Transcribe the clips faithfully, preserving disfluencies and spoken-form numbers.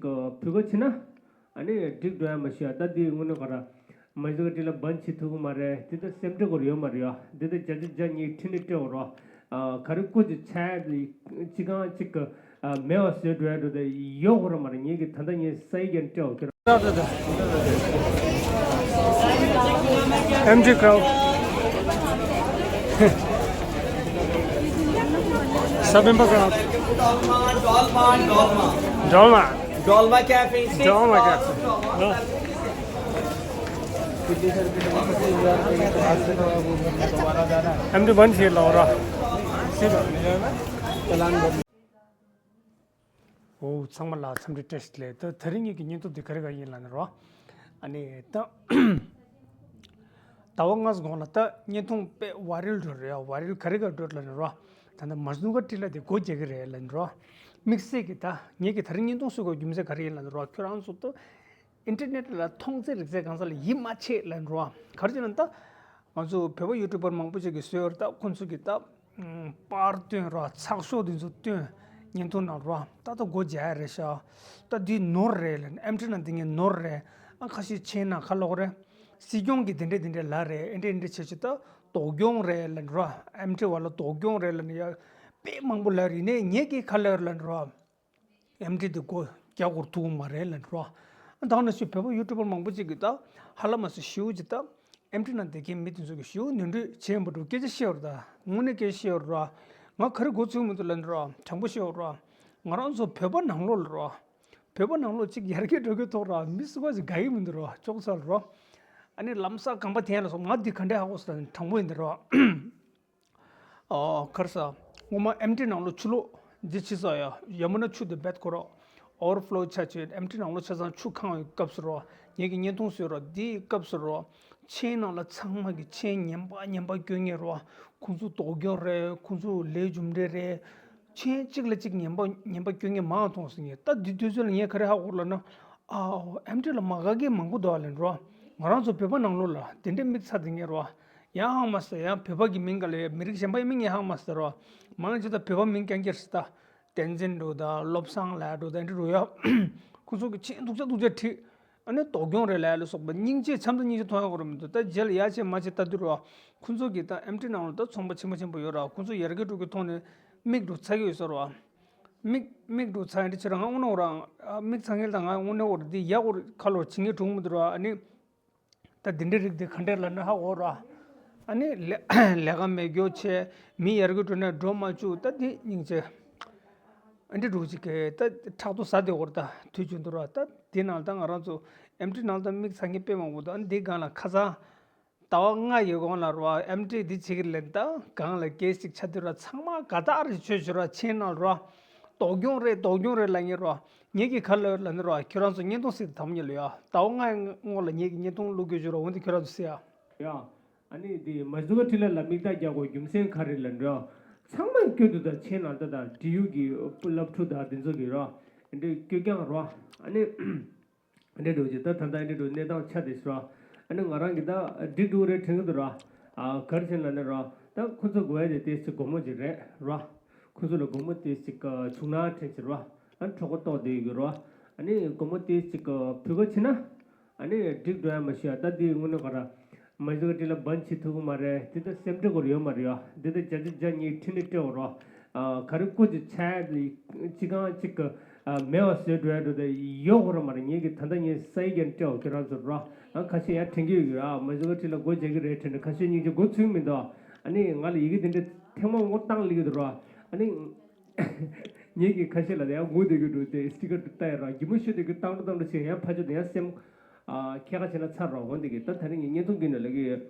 ཀྱི་བུ་ག་ཕྱིན་ན་ཨ་ནི་འགྲིག་འགྲོ་ཡ་མ་ཤེས་ཡ། ད་འདི་དངོས་གནས་ག་ར་མ་གཞི་ག་ཏི་ལ་བན་བྱེད་ཐུབ་ཀྱི་མ་རེད། འདི་ད་སེམས་ཁྲལ་སྐོར་ཡོད་མ་རེད་ཡ། འདི་ད་བརྒྱ་ཆ་བརྒྱ་ངས་ཁྲིད་ནས་སྤྲད་འོ་རོགས། ཨ་ག་རེ་བཀོད་ཅིག་ཆ་ཡ་ཅི་གང་ཅིག་གི་ཨ་མེད་པ་བཟོས་འགྲོ་ཡ་འགྲོ་དེ་ཡོད་གོ་ར་མ་རེད། ངས་ཀྱི་ད་ལྟ་ངས་ས་ཡི་རྒྱན་སྤྲད་འོ་ཁྱེད་རང་། Empty crowd. Sabimba crowd. Dolma, dolma, dolma. Dolma. Dolma Cafe. Dolma Cafe. Empty bunch here, Laura. ཨོ་ཚང་མ་ལ་འཚམས་འདྲི་བཀྲ་ཤིས་བདེ་ལེགས། ད་དེ་རིང་ངེད་ཀྱི་བརྙན་ཐུང་འདི་ག་རེ་ག་ཡིན་ལབ་ན་རོ། ཨ་ནི་ད་ཟླ་བ་ལྔ་ཙམ་གོང་ལ་ད་བརྙན་ཐུང་དཔེ་ཝའི་རལ་འགྲོ་རེད་ཡ། ཝའི་རལ་ག་རེ་ག་འགྲོ་ལབ་ན་རོ། ད་ལྟ་མ་སུ་ནུ་ཀ་ཊི་ལ་དེ་སྒོ་རྒྱག་གི་རེད་ལབ་ན་རོ། དམིགས་བསལ་གྱི་ད་ངེད་ཀྱི་དེ་རིང་བརྙན་ཐུང་བཟོ་དགོས་རྒྱུ་མཚན་ག་རེ་ཡིན་ལབ་ན་རོ། ཁྱོད་རང་ཚོ་ད་ཨིན་ཊར་ནེཊ་ལ་མཐོང་ཚད་རིག་ཚད་གང་ས་ལ་ཡིད་མ་ཆེས་ལབ་ན་རོ། ག་རེ་བྱས་ན་ད་ང་ཚོ་བོད་པ་ཡུ་ཊུབ་པར་མང་པོ་ཅིག་གིས་བཟོས་ཡོད་རེད། ད་ཁོང་ཚོ་གིས་ད་པར་སྟོན་རོགས། ཚགས་ཤོག་དེ་ཚོ་སྟོན། བརྙན་ཐུང་ནང་རོགས། ད་ལྟ་སྒོ་རྒྱག་ཡ་རེད་ཤག་ད་འདི་ནོར་རེད་ལབ་ནས། ཨེམ་ཊི་ནང་འདི་ངས་ནོར་རེད། ཨ་ཁ་ཤས་མཆན་ནང་ཁ་ལོག་རེད། སྲིད་སྐྱོང་གིས་དེ་འདྲས་དེ་འདྲས་ལབ་རེད། ཨེ་འདྲས་ཨེ་འདྲས་བྱས་བྱས་ད་སྡུག་གྱོང་རེད་ལབ་ནས་རོགས། ཨེམ་ཊི་བ་ལ་སྡུག་གྱོང་རེད་ལབ་ནས་ཡ་དཔེ་མང་པོ་ལབ་རེད། ཡིན་ནའི་ངས་ཀྱིས་ག་ལབ་རེད་ལབ་ནས་རོགས། ཨེམ་ཊི་འདི་སྒོ་རྒྱག་དགོས་ཐུག་མ་རེད་ལབ་འགྲོ། ད་ནང་བཞིན་བོད་པ་ཡུ་ཊུབ་པར་མང་པོ་ཅིག་གིས་ད་ཧ་ལམ་མ་སོ་ཞེ་པོ་ཅིག་ད་ཨེམ་ཊི་ནང་བསྡད་མཁན་མི་དེ་ཚོ་གིས་ཞེ་པོ་ནོར་འཁྲུལ་བྱས་ཡིན་པ་འདྲ་བོ་སྐད་ཆ་བཤད་ཡོད་རེད། ད་དངོས་གནས་སྐད་ཆ་བཤད་ཡོད་རེད། ང་ག་རེ་མགོ་ཚོས་མི་འདུག་ལབ་འགྲོ། དྲང་པོ་བཤད་ཡོད་རེད། ང་རང་ཚོ་བོད་པ་ནང་ལོགས་ལ་རོ། བོད་པ་ནང་ལོགས་ཅིག་ཡར་རྒྱས་འགྲོ་གི་ཐོག་ར་མི་སུ་ག་ཅིག་དགའ་གི་མི་འདུག་རོ། ཅོག་ཙེ་ལ་རོ། ཨ་ནི་ལམ་སང་རྐང་པ་འཐེན་ལ་སོགས། ང་འདི་ག་འདྲས་ཧ་གོ་སོང་ལབ་ན་དྲང་པོ་ཡིན་འདི་རོ། ཨོ་ག་རེ་ཟེར། སྔོན་མ་ཨེམ་ཊི་ནང་ལོགས་ཆུ་ལོག་འདི་ཕྱི་ས་ཡ་ཡ་མུ་ན་ཆུ་དེ་རྦད་ཁོ་ར་ཨོ་ཝར་ཕུ་ལོ་ཆགས་བྱས། ཨེམ་ཊི་ནང་ལོགས་ཆ་ཚང་ཆུ་གང་བའི་སྐབས་སུ་རོ། ངེད་ཀྱིས་བརྙན་ཐུང་བཟོས་རོ། འདིའི་སྐབས་སུ་རོ། མཆན་ནང་ལ་ཚང་མ་གིས་མཆན་ངན་པ་ངན་པ་སྐྱོན་མཁན་རོ། ཁོང་ཚོ་སྡུག་གྱོང་རེད། ཁོང་ཚོ་ལས་རྒྱུ་འབྲས་རེད། མཆན་གཅིག་ལ་གཅིག་ངན་པ་ངན་པ་སྐྱོན་མཁན་མང་མཐོང་སོང་ངས། ད་འདི་དུས་ཚོད་ལ་ངས་ག་རེ་ཧ་གོ་ལབ་ན། ཨ་ཨེམ་ཊི་ལ་མ་དགའ་མཁན་མང་པོ་འདུག་ཨ་ལབ་འགྲོ། ང་རང་ཚོ་བོད་པ་ནང་ལོགས་ལ་དེ་འདྲའི་མིག་ཚ་དེ་ངས་རོ། ཡང་ཧང་མ་ཟེར། ཡང་བོད་པ་གི་མིང་ག་ལ་ཡ་མི་རིགས་གཞན་པ་ཡི་མིང་ངས་ཧང་མ་ཟེར་རོ། མང་ཆེ་ད་བོད་པ་མིང་རྐྱང་རྐྱང་རེད་ད། བསྟན་འཛིན་འགྲོ་ད་བློ་བཟང་ལབ་འགྲོ་ད་འདི་འགྲོ་ཡ། ཁོང་ཚོ་གི་མཆན་སྡུག་ཅག་སྡུག་ཅག་བྲིས། ཨ་ནི་སྡུག་གྱོང་རེད་ལབ་ལ་སོགས་པ་སྙིང་རྗེ་འཆམ་དང་སྙིང་རྗེ་མཐོང་ཡ་གོ་ར་མི་འདུག་ད་རྗེས་ལ་ཡ་ཆེ་མ་ཆེ་ལྟ་དུས་རོ། ཁོང་ཚོ་གི་ད་ཨེམ་ཊི་ནང་ལ་ད་ཚོང་པ་ཆེན་པོ་ཆེན་པོ་ཡོད་ར། ཁོང་ཚོ་ཡར་རྒྱས་འགྲོ་གི་ཐོག་ནས་མིག་འགྲོ་ཚ་གི་ཡོད་ས་རོ། མིག་མིག་འགྲོ་ཚ་ཡ་འདི་ཕྱིར་ང་དངོས་གནས་ར་མིག་ཚ་མཁན་ད་ང་དངོས་གནས་འོར་འདི་ཡ་གོ་ཁ་ལོ་བྱེད་མཁན་གྲུང་མི་འདུག་ར། ཨ་ནི་ད་འདི་འདྲའི་རིགས་འདི་ག་འདྲས་ལབ་ན་ཧ་གོ་ར། ཨ་ནི་ལས་ལས་ཀ་མེད་རྒྱུ་ཆེ། མི་ཡར་རྒྱས་འགྲོ་ནས་འགྲོ་མ་བཅུག་ད་འདི་སྙིང་རྗེ། ཨ་འདྲི་འགྲོ་ཅིག་གི་ད་ཕྲག་དོག་ཟ་དེ་འོར་ད་དུས་རྒྱུན་དུ་ར། ད་འདི་ནང་ད་ང་རང་ཚོ་ཨེམ་ཊི་ནང་ད་མིག་ཚ་མཁན་དཔེ་མང་པོ་འདུག་ཨ་འདི་སྒང་ལ་ཁ་སང་ཟླ་བ་ལྔ་ཡི་གོང་ལ་ར་ཨེམ་ཊི་འདི་བྱེད་ཀྱི་ལན་ད་སྒང་ལ་སྐད་ཅིག་ཆ་དུས་ར་ཚང་མ་དགའ་ཐག་རེད། ཆོས་ཞུ་ར་མཆན་ནང་ར་སྡུག་གྱོང་རེད་སྡུག་གྱོང་རེད་ལབ་མཁན་ར། ངེད་ཀྱིས་ག་ལབ་ལབ་ན་ར་ཁྱོད་རང་ཚོ་བརྙན་ཐུང་གཟིགས་དང་པོ་ཉིད་ལ་ཡ། ཟླ་བ་ལྔའི་སྔོན་ལ་ངེད་ཀྱིས་བརྙན་ཐུང་བླུག་རྒྱུ་བྱུང་ར། འོན་ཏེ་ཁྱོད་རང་ཚོ་གཟིགས་ཡ། ཡ། ཨ་ནི་འདི་མ་སུ་ནུ་ཀ་ཊི་ལ་ལ་མིག་རྟགས་རྒྱག་དགོས་རྒྱུ་མཚན་ག་རེ་ལབ་འགྲོ། ཚང་མས་སྐྱོན་འདུག་ད་མཆན་ནང་ད་ད་བྲིས་ཡུལ་གྱི་སློབ་ཕྲུག་དང་དེ་ཚོ་གི་ར། འདི་སྐྱོན་རྐྱང་ར། ཨ་ནི་འདི་འགྲོ་ཅིག་ད་ད་ད་འདི་འགྲོ་གནས་སྟངས་ཆ་དེ་ཤོ། ཨ་ནི་ང་རང་གི་ད་འགྲིག་འགྲོ་རེད་དྲན་གི་འདུག་ར། ཨ་ག་རེ་བྱས་ན་ནི་ར། ད་ཁོ་ཚོ་དགོས་ཡ་དེ་དེ་ཅིག་སྒོར་མོ་ཅིག་རེད་ར། ཁོ་ཚོ་ལ་སྒོར་མོ་དེ་ཅིག་བྱུང་ན་དྲན་ཅིག་ར། ཨ་ནི་གྲོད་ཁོག་ལྟོགས་བསྡད་ཡོད་གི་ར། ཨ་ནི་སྒོར་མོ་དེ་ཅིག་བུ་ག་ཕྱིན་ན། ཨ་ནི་འགྲིག་འགྲོ་ཡ་མ་ཤེས་ཡ། ད་འདི་དངོས་གནས་ག་ར། མ་གཞི་ག་ཊི་ལ་བན་བྱེད་ཐུབ་ཀྱི་མ་རེད། འདི་ད་སེམས་ཁྲལ་སྐོར་ཡོད་མ་རེད་ཡ། འདི་ད་བརྒྱ་ཆ་བརྒྱ་ངས་ཁྲིད་ནས་སྤྲད་འོ་རོགས། ཨ་ག་རེ་བཀོད་ཅིག་ཆ་ཡ་ཅི་གང་ཅིག་གི་ཨ་མེད་པ་བཟོས་འགྲོ་ཡ་འགྲོ་དེ་ཡོད་གོ་ར་མ་རེད། ངས་ཀྱི་ད་ལྟ་ངས་ས་ཡི་རྒྱན་སྤྲད་འོ་ཁྱེད་རང་ཚོར་རོགས། ཨ་ཁ་ཤས་ཡ་དྲན་གྱི་ཡོད་ཀྱི་ར། མ་གཞི་ག་ཊི་ལ་སྒོ་རྒྱག་གི་རེད་དྲན་ནས་ཁ་ཤས་སྙིང་རྗེ་མགོ་ཚོས་མི་འདུག་ཨ་ནི་ང་ལ་ཡི་གེ་འདི་འདྲ་ཐེངས་མ་ངོ་བཏང་ལི་གི་འདུག་རོགས། ཨ་ནི། ངེད་ཀྱི་ཁ་ཤས་ལ་ཡང་ངུ་བསྡད་ཀྱི་འདུག་སྟེ་སི་ཊི་ཀར་དུ་ལྟ་ཡ་རང་གི་མོ་ཤོད་བསྡད་ཀྱི་བཏང་འགྲོ་བཏང་འགྲོ་བྱས་ཡང་ཕ་ཆོས་དེ་ཡང་སེམས་ཨ་ཁྱད་ཁ་བྱས་ན་ཚར་རོགས་འོན་ཏེ་གི་ད་ད་རིང་ངས་བརྙན་ཐུང་བརྒྱུད་ནས་ལབ་ཀྱི་ཡོད།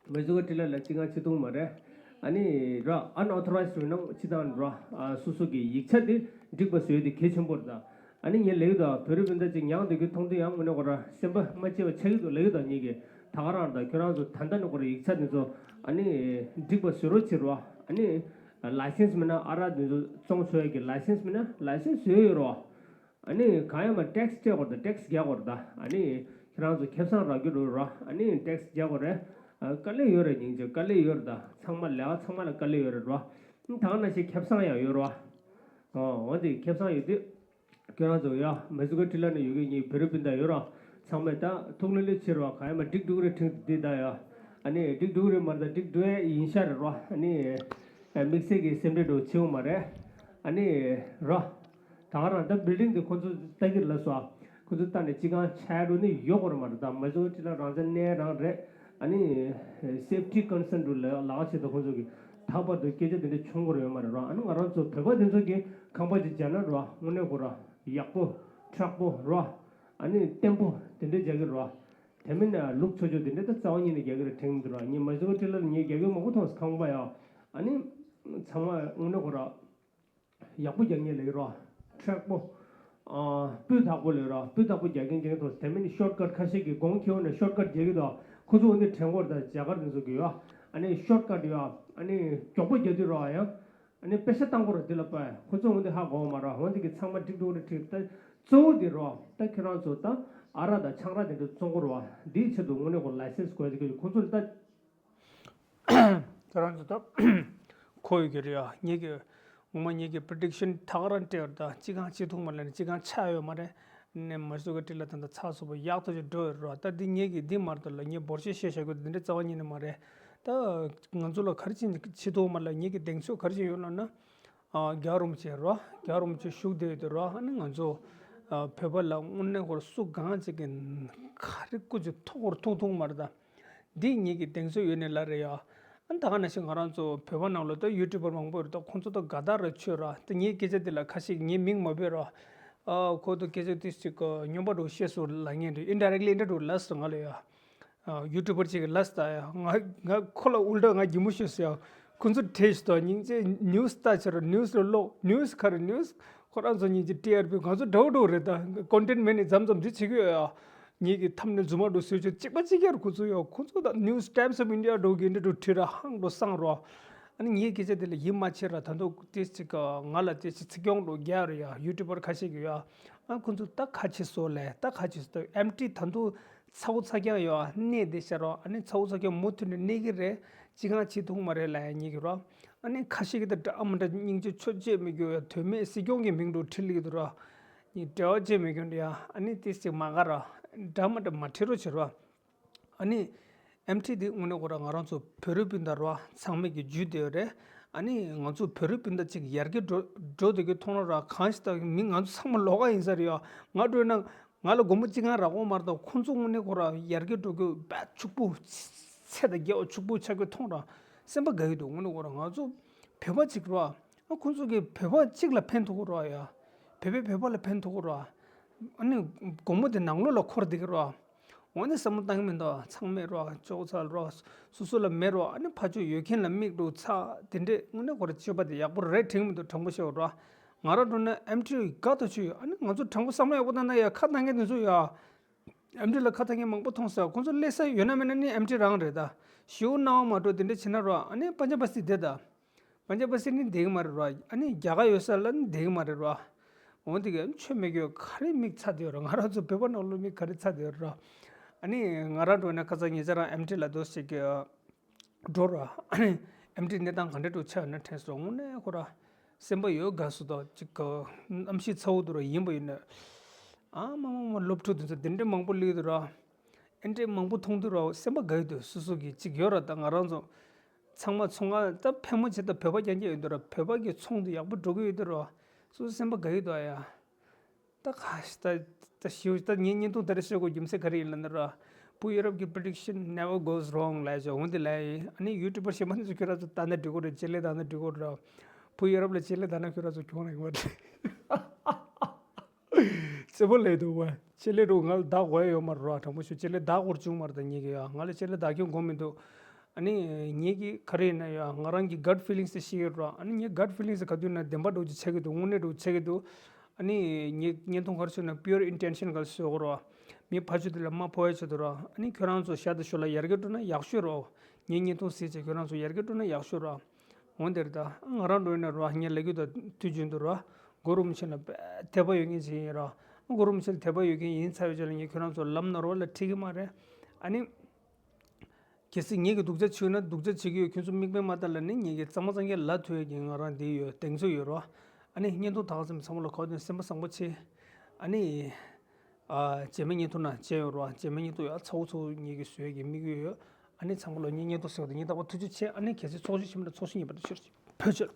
མ་གཞི་ག་ཊི་ལ་ལ་ཅི་གང་བྱེད་ཐུབ་མ་རེད། ཨ་ནི་ར་ཨན་ཨོ་ཐོ་རའི་ཛི་རེད་ན་ཅི་དང་ར་ཨ་སོ་སོ་གི་ཡིག་ཆ་དེ་འགྲིག་པ་བཟོས་ཏེ་གལ་ཆེན་པོ་རེད་ད། ཨ་ནི་ངས་ལབ་ཀྱི་འདུག་བོད་རིགས་སྤུན་ཟླ་ཅིག་མྱངས་བསྡད་རྒྱུ་མཐོང་དུས་ཡང་དངོས་གནས་ཁོ་ར་སེམས་པ་མ་སྐྱིད་པ་ཆགས་ཀྱི་འདུག་ལབ་ཀྱི་འདུག་ངེད་ཀྱིས་ད་ག་རང་རེད་ད། ཁྱོད་རང་ཚོ་ད་ལྟ་ནས་ཁོ་ར་ཡིག་ཆ་དེ་ཚོ་ཨ་ནི་འགྲིག་པ་བཟོ་རོགས་བྱེད་རོགས། ཨ་ནི་ལའི་སེན་སི་མིན་ན་ཨ་རག་དེ་ཚོ་བཙོང་ཆོག་ཡ་གི་ལའི་སེན་སི་མིན་ན་ལའི་སེན་སི་བཟོས་ཡོད་རོགས། ཨ་ནི་གང་ཡང་མ་ཊེག་སི་སྤྲད་དགོས་རེད་ད། ཊེག་སི་རྒྱག་དགོས་རེད་ད། ཨ་ནི་ཁྱེད་རང་ཚོ་ཁེ་བཟང་རག་རྒྱུ་འགྲོ་རོགས། ཨ་ནི་ཊེག་སི་རྒྱག་དགོས་རེད། ཨ་དཀའ་ལས་ཡོད་རེད། སྙིང་རྗེ་དཀའ་ལས་ཡོད་རེད་ད། ཚང་མ་ལས་ཀ་ཚང་མ་ལ་དཀའ་ལས་ཡོད་རེད་རོགས། ད་ག་ནང་བཞིན་ཁེ་བཟང་ཡང་ཡོད་རོགས། ཨོ་འོ་དེ་ཁེ་བཟང་ཡོད་དུས། ཁྱོད་རང་ཚོ་ཡ་མེ་སུ་ཀ་ཊི་ལ་ནས་ཡོད་མཁན་ངའི་བོད་རིགས་སྤུན་ཟླ་ཡོད་ར། ཚང་མས་ད་ཐུགས་ལྷོད་ལྷོད་བྱེད་རོགས། གང་ཡིན་མ་འགྲིག་འགྲིག་རེད། ཁྲིང་འདི་ད་ཡ། ཨ་ནི་འགྲིག་འགྲིག་རེད་མ་རེད། ད་འགྲིག་འགྲིག་ཡིན་ཤག་རེད་རོ། ཨ་ནི་དམིགས་བསལ་གྱི་སེམས་ཁྲལ་འགྲོ་བྱེད་འོང་མ་རེད། ཨ་ནི་རོ། ད་ག་རང་ད་བིལ་ཌིང་དེ་ཁོ་ཚོ་ལྟ་གི་རེད་ལབ་སོང་། ཁོ་ཚོ་ལྟ་ནས་སྤྱི་ཁང་ཆགས་འགྲོ་ནི་ཡོད་དགོས་རེད་མ་རེད། ད་མེ་སུ་ཀ་ཊི་ལ་རང་བཙན་གནས་རང་རེད། ཨ་ནི་སེབ་ཊི་ཀོན་སརན་འགྲོ་ལ་ལག་བྱེད་དུ་ཁོ་ཚོ་གི་ད་བར་དུ་སྐད་ཆ་དེ་འདྲ་བྱུང་དགོས་རེད་ཡོད་མ་རེད་རོ། ཨ་ནི་ང་རང་ཚོ་བོད་པ་དེ་ཚོ་གི་ཁང་པ་ཅིག་བརྒྱབ་ན་རོ། དངོས་གནས་ཁོ་ར་ཡག་པོ་མཁྲེགས་པོ་རོ། ཨ་ནི་བརྟན་པོ་དེ་འདྲ་རྒྱག་གི་རོ། དེ་མིན་ན་ལུག་ཆོ་ཆོ་དེ་འདྲ་ད་རྩ་བ་ཉིད་ནས་རྒྱག་གི་རེད་དྲན་གི་འདུག་ར། ངས་མ་བཟོད་པ་ཁྲི་ལ་ངས་རྒྱག་གི་མང་པོ་མཐོང་སོང་ཁང་པ་ཡ། ཨ་ནི་ཚང་མ་དངོས་གནས་ཁོ་ར་ཡག་པོ་རྒྱག་མཁན་ལས་རོ། མཁྲེགས་པོ། ཨ། སྤུས་དག་པོ་ལས་རོ། སྤུས་དག་པོ་རྒྱག་མཁན་རྒྱག་མཐོང་སོང་། དེ་མིན་ན་ཤོར་ཀཊ་ཁ་ཤས་ཀྱིས་གོང་ཁེ་འོ་ནས་ཤོར་ཀཊ་རྒྱག་གི་འདུག་ཁོ་ཚོ་འོ་འདི་དྲན་གོ་ར། ད་རྒྱ་གར་དེ་ཚོ་གི་ཡ། ཨ་ནི་ཤོར་ཀཊ་ཡ། ཨ་ནི་མགྱོགས་པོ་རྒྱག་དུས་རོ་ཡ། ཨ་ནི་པེ་ཤ་བཏང་དགོས་རེད་འདི་ལ་པ། ཁོ་ཚོ་འོ་འདི་ཧ་གོ་བ་མ་རེད། འོ་འདི་གི་ཚང་མ་འགྲིག་འགྲོ་རེད་ཁྲིད་ད། གཙོ་བོ་འདི་རོ། ད་ཁྱེད་རང་ཚོ་ད་ཨ་རག་དང་ཆང་རག་དེ་འདྲ་བཙོང་དགོས་རོ། འདིའི་ཆེད་དུ་དངོས་གནས་ཁོ་ལའི་སེན་སི་དགོས་འདི་གི་ཁོ་ཚོ་ལ་ད། ཁྱེད་རང་ཚོ་ད་གོ་ཡོད་ཀྱི་རེད་ཡ། ངེད་ཀྱི་ངོ་མ་ངེད་ཀྱི་པི་རི་ཌིག་ཤན་ད་ག་རང་སྤྲད་ཡོད་རེད། ད་སྤྱི་ཁང་ཆེ་ཐུང་མ་ལེན་སྤྱི་ཁང་ཆགས་ཡོད་མ་རེད། ནས་མ་སུ་ཀ་ཊི་ལ་ད་ལྟ་ཚགས་ཚུད་པོ་ཡག་ཐག་ཆོད་འགྲོ་ཡོད་རོ། ད་འདི་ངེད་ཀྱི་འདི་མ་རེད་ལ། ངས་འབོར་ཆེ་བཤད་བཞག་རྒྱུ་འདི་འདྲ་རྩ་བ་ཉིད་ནས་མ་རེད། ད་ང་ཚོ་ལ་ག་རེ་བྱས་ནས་ཆེ་ཐུང་མ་ལ་ངེད་ཀྱི་གདེང་ཚོད་ག་རེ་བྱས་ཡོད་ལབ་ན། ཨ། རྒྱལ་བ་རིན་པོ་ཆེ་རོ། རྒྱལ་བ་རིན་པོ་ཆེ་བཞུགས་བསྡད་ཡོད་དུས་རོ། ཨ་ནི་ང་ཚོ་ཨ་བོད་པ་ལ་དངོས་གནས་ཁོ་ར་སུ་གང་ཅིག་གིས་ག་རེ་སྐུ་ཅིག་ཐུག་ཁོ་ར་ཐུག་ཐུག་མ་རེད་ད། འདི་ངེད་ཀྱི་གདེང་ཚོད་ཡོད་ནི་ལ་རེད་ཡ། ཨ་ནི་ད་ག་ནང་བཞིན་ང་རང་ཚོ་བོད་པ་ནང་ལོགས་ད་ཡུ་ཊུབ་པར་མང་པོ་ཡོད་རེད་ད། ཁོང་ཚོ་ད་དགའ་ཐག་རེད་ཆོད་ར། ད་ངའི་སྐད་ཆ་འདི་ལ་ཁ་ཤས་ངའི་མིང་མ་འབོད་ར། ཨ་ཁོ་ཚོ་སྐད་ཆ་ཏིས་ཅིག་སྨྱོན་པ་འདྲ་བཤད་སོང་ལབ་མཁན་འདྲ། ཨིན་ཌའི་རེག་ལི་ཨིན་ཌའི་རེག་ལི་ལབ་སོང་ང་ལ་ཡ། ཡུ་ཊུབ་པར་ཅིག་གི་ལབ་སོང་ད་ཡ། ང་ང་ཁོ་ལ་ཨུལ་ཊ་ང་གད་མོ་ཤོར་སོང་ཡ། ཁོ་ཚོ་བྲེལ་ཞིག་ཏུ་སྙིང་རྗེ། ནིའུ་སི་ལྟ་ཕྱིར་ནིའུ་སི་ལ་ཀློག་ནིའུ་སི་ག་རེ་ནིའུ་སི། ཁོ་རང་ཚོ་སྙིང་རྗེ། ཊི་ཨར་པི་ང་ཚོ་འདྲ་བོ་འདྲ་བོ་རེད་ད། ཀོན་ཊེན་མེད་ནི་མཚམས་མཚམས་འདི་བྱེད་ཀྱི་ཡོད་ཡ། ངེད་ཀྱི་ཐམ་ནེལ་རྫུན་མ་འདྲ་བཟོས་ཆོག་གཅིག་པ་གཅིག་རྐྱང་རེད་ཁོ་ཚོ་ཡ། ཁོ་ཚོ་ད་ནིའུ་སི་ཊའིམ་སི་ཨོཕ་ཨིན་ཌི་ཡ་འདྲ་བོ་གི་འདི་འདྲ་བྲིས་ར་ཧང་འདྲ་བོ་སང་རོ། ཨ་ནི་ངའི་སྐད་ཆ་དེ་ལ་ཡིད་མ་ཆེས་ར། ད་དུང་ཏིས་ཅིག་ང་ལ་ཏིས་ཅིག་ཚིག་གྱོང་འདྲ་བོ་རྒྱག་རེད་ཡ། ཡུ་ཊུབ་པར་ཁ་ཤས་ཀྱིས་ཡ། ཨ་ཁོ་ཚོ་ད་ཁ་ཆེ་སོང་ལས། ད་ཁ་ཆེ་སོང་། ད་ཨེམ་ཊི་ད་དུང་ཚ་བོ་ཚ་རྐྱང་ཡོད་ཨ། གནས་བསྡད་ཤག་རོ། ཨ་ནི་ཚ་བོ་ཚ་རྐྱང་མུ་མཐུད་ནས་གནས་ཀྱི་རེད། སྤྱི་ཁང་ཆེ་ཐུང་མ་རེད་ལབ་ཡ་ཉེ་གི་རོ། ཨ་ནི་ཁ་ཤས་ཀྱིས་ད་འདྲ་ཨ་མ་འདྲ་སྙིང་རྗེ་ཆོས་བྱེད་མི་རྒྱུ་ཡ། དོན་མེད་སྲིད་སྐྱོང་གི་མིང་འདྲ་བོ་ཁྲིད་ལེ་གི་འདུག་རོ། ཉིན་འབྲེལ་བ་བྱེད་མི་རྒྱུ་འདྲ་ཡ། ཨ་ནི་ཏིས་ཅིག་མ་དགའ་རོ། འདྲ་མ་འདྲ་མ་ཁྲིད་རོགས་བྱེད་རོ། ཨ་ནི་ཨེམ་ཊི་འདི་དངོས་གནས་ཁོ་ར་ང་རང་ཚོ་བོད་རིགས་སྤུན་ཟླ་རོ་ཚང་མས་ཀྱི་རྒྱུས་དེ་ཡོད་རེད། ཨ་ནི་ང་ཚོ་བོད་རིགས་སྤུན་ཟླ་ཅིག་ཡར་རྒྱས་འགྲོ་འགྲོ་བསྡད་རྒྱུ་མཐོང་ན་ར། གང་ཞིག་ད་མི་ང་ཚོ་ཚང་མ་ལོགས་ཀ་ཡིན་ས་རེད་ཡ། ང་འགྲོ་ན་ང་ལ་སྒོར་མོ་གཅིག་གང་རག་གོ་མ་རེད་ད། ཁོང་ཚོ་དངོས་གནས་ཁོ་ར་ཡར་རྒྱས་འགྲོ་རྒྱུ་དཔེ་ཕྱུག་པོ་ཚད་དང་རྒྱ་བོ་ཕྱུག་པོ་ཆགས་རྒྱུ་མཐོང་ར། སེམས་པ་དགའ་གི་འདུག་དངོས་གནས་ཁོ་ར་ང་ཚོ་བོད་པ་གཅིག་ར། ཨ་ཁོང་ཚོ་གིས་བོད་པ་གཅིག་ལ་ཕན་ཐོགས་གི་ར་ཡ། བོད་པས་བོད་པ་ལ་ཕན་ཐོགས་གི་ར། ཨ་ནི་སྒོར་མོ་དེ་ནང་ལོགས་ལ་འཁོར་བསྡད་ཀྱི་ར། འོ་ནི་བསམ་བློ་བཏང་གི་མི་འདུག་ཚང་མས་རོ། ཅོག་ཚ་རོ། སོ་སོ་ལ་མེད་རོ། ཨ་ནི་ཕར་ཕྱོགས་ཡོད་མཁན་ལ་མིག་འདྲ་བོ་ཚ། དེ་འདྲས་དངོས་གནས་ཁོ་ར་སྤྱོད་པ་དེ་ཡག་པོ་རེད་དྲན་གི་མི་འདུག་དྲང་པོ་བཤད་རོ། ང་རང་འགྲོ་ན་ཨེམ་ཊི་དགའ་ཐག་ཆོད་ཡོད། ཨ་ནི་ང་ཚོ་དྲང་པོ་བསམ་བློ་ཡག་པོ་བཏང་ན་ཡ་ཁ་གཏང་མཁན་དེ་ཚོ་ཡ། ཨེམ་ཊི་ལ་ཁ་གཏང་མཁན་མང་པོ་མཐོང་སོང་། ཁོང་ཚོ་སླེབས་ས་ཡོད་ན་མེད་ན་ནི་ཨེམ་ཊི་རང་རེད་ད། ཞེ་པོ་སྣང་བ་མ་འགྲོ་དེ་འདྲས་བྱེད་ན་རོ། ཨ་ནི་པན་ཇ་པ་སི་བསྡད་ད། པན་ཇ་པ་སི་ནི་བསྡད་ཀྱི་མ་རེད་རོ། ཨ་ནི་རྒྱ་གར་ཡོད་ས་ལ་ནི་བསྡད་ཀྱི་མ་རེད་རོ། འོ་དེ་ག་ཆོས་མེད་གི་ག་རེ་མིག་ཚ་བསྡད་ཡོད་རོ། ང་རང་ཚོ་བོད་པ་ནང་ལོགས་མིག་ག་རེ་ཚ་བསྡད་ཡོད་རོ། ཨ་ནི་ང་རང་འགྲོ་ན་ཁ་སང་ཉེ་ཆར་རང་ཨེམ་ཊི་ལ་འདུག་ཅིག་གི་འགྲོ་རོ། ཨ་ནི་ཨེམ་ཊི་གནས་སྟངས་ག་འདྲ་འདུག་ཆ་ཡོད་ན་དྲན་སོང་། དངོས་གནས་ཁོ་ར་སེམས་པ་ཡོད་དགའ་སོང་ད། ཅིག་གི་གནམ་གཤིས་ཚ་བོ་འདུག་རོ། ཡིན་པ་ཡིན་ན། ཨ་མ་མ་མ་སློབ་ཕྲུག་དེ་ཚོ་དེ་འདྲ་མང་པོ་སླེབས་འདུག་རོ། ཨེམ་ཊི་མང་པོ་མཐོང་དུས་རོ་སེམས་པ་དགའ་གི་འདུག་སོ་སོ་གི་ཅིག་ཡོད་ར། ད་ང་རང་ཚོ་ཚང་མ་ཚོང་ཁང་ད་ཕལ་མོ་ཆེ་ད་བོད་པ་རྐྱང་རྐྱང་ཡོད་འདུག་ར། བོད་པ་གི་ཚོང་དེ་ཡག་པོ་འགྲོ་གི་ཡོད་འདུག་ར། སོ་སོ་སེམས་པ་དགའ་གི་འདུག་ཨ་ཡ། ད་ཁ་ཤས་ད་ད་ཞིའུ་ད་ངའི་བརྙན་ཐུང་ད་རེ་བཤད་དགོས་རྒྱུ་མཚན་ག་རེ་ཡིན་ལབ་ན་ར། བུ་ཡུ་རོབ་ཀྱི་prediction never goes wrong ལབ་ཅོ་འོན་ཏེ་ལབ་ཡིན། ཨ་ནི་ཡུ་ཊུབ་པར་གཞན་པ་ཚོ་ཁྱོད་རང་ཚོ་ད་ན་འགྲིག་གོ་རེད། ཅེ་ལེ་ད་ན་འགྲིག་གོ་ར། བུ་ཡུ་རོབ་ལ་ཅེ་ལེ་ད་ན་ཁྱོད་རང་ཚོ་གྱོང་རེད་མ་རེད། རྩེ་པོ་ལས་འདུག་བ། ཅེ་ལེ་རུ་ང་ལ་བདག་དགོས་ཡ་ཡོད་མ་རེད་ར། དྲང་པོ་ཞུ་ཅེ་ལེ་བདག་དགོས་བྱུང་མ་རེད། ད་ངེད་ཀྱི་ཡ་ང་ལ་ཅེ་ལེ་བདག་སྐྱོང་དགོས་མི་འདུག་ཨ་ནི་ངེད་ཀྱི་ག་རེ་ཡིན་ན་ཡ་ང་རང་གི་gut feelings དེ་ཤེས་ཡོད་ར། ཨ་ནི་ངའི་gut feelings ག་དུས་ན་བདེན་པ་འདྲ་བོ་ཅིག་ཆགས་ཀྱི་འདུག་དངོས་གནས་འདྲ་བོ་ཆགས་ཀྱི་འདུག་ཨ་ནི་ངའི་བརྙན་ཐུང་ག་རེ་ཞུ་ན་pure intention ག་རེ་ཞུ་དགོས་ར། མི་ཕར་ཕྱོགས་དེ་ལ་མ་ཕོ་བའི་ཆེད་དུ་ར། ཨ་ནི་ཁྱོད་རང་ཚོ་ཞར་དང་ཞོར་ལ་ཡར་རྒྱས་འགྲོ་ན་ཡག་ཤོས་ར། ངའི་བརྙན་ཐུང་གཟིགས་བྱས་ཁྱོད་རང་ཚོ་ཡར་རྒྱས་འགྲོ་ན་ཡག་ཤོས་ར། འོན་ཏེ་རེད་ད། ང་རང་འགྲོ་ཡིན་ན་རོ་ངས་ལབ་རྒྱུ་ད་དུས་རྒྱུན་དུ་རོ། གུ་རུ་རིན་པོ་ཆེ་ལ་དད་པ་ཡོད་མཁན་ཞིག་ཡིན་རོ། གུ་རུ་རིན་པོ་ཆེ་ལ་དད་པ་ཡོད་མཁན་ཡིན་ཚར་བའི་རྗེས་ལ་ངས་ཁྱོད་རང་ཚོ་ལམ་ནོར་བ་ལ་ཁྲིད་ཀྱི་མ་རེད། ཨ་ནི། གལ་སྲིད་ངེད་ཀྱི་སྡུག་ཅག་བྱུང་ན་སྡུག་ཅག་བྱེད་ཀྱི་ཡོད། ཁྱོད་ཚོ་མིག་དཔེ་མ་ལྟ་ལ་ནི་ངེད་ཀྱི་གཙང་མ་གཙང་རྐྱང་ལབ་ཐུབ་ཡས་ཀྱི་ང་རང་འདི་ཡོད་གདེང་ཚོད་ཡོད་རོ། ཨ་ནི་བརྙན་ཐུང་ད་ག་ཙམ་ཚང་མ་ལ་གོ་དོན་སེམས་པ་བཟང་པོ་བྱེད། ཨ་ནི། ཨ། རྗེས་མའི་བརྙན་ཐུང་ནང་མཇལ་ཡོང་རོགས། རྗེས་མའི་བརྙན་ཐུང་ཡང་ཚ་བོ་ཚ་བོ་ཉིད་ཀྱིས་བཟོ་ཡས་ཀྱི་དམིགས་ཡུལ་ཡོད། ཨ་ནི་ཚང་མ་ལ་ངའི་བརྙན་ཐུང་གཟིགས་པ་དང་སྙིང་ཐག་པ་ཐུགས་རྗེ་ཆེ། ཨ་ནི་གལ་སྲིད་ཚོགས་ཆུང་ཆེན་མོ་ནས་ཚོགས་ཆུང་ཡིན་པ་དང་ཤུར་ཅིག་བོད་ཆོལ།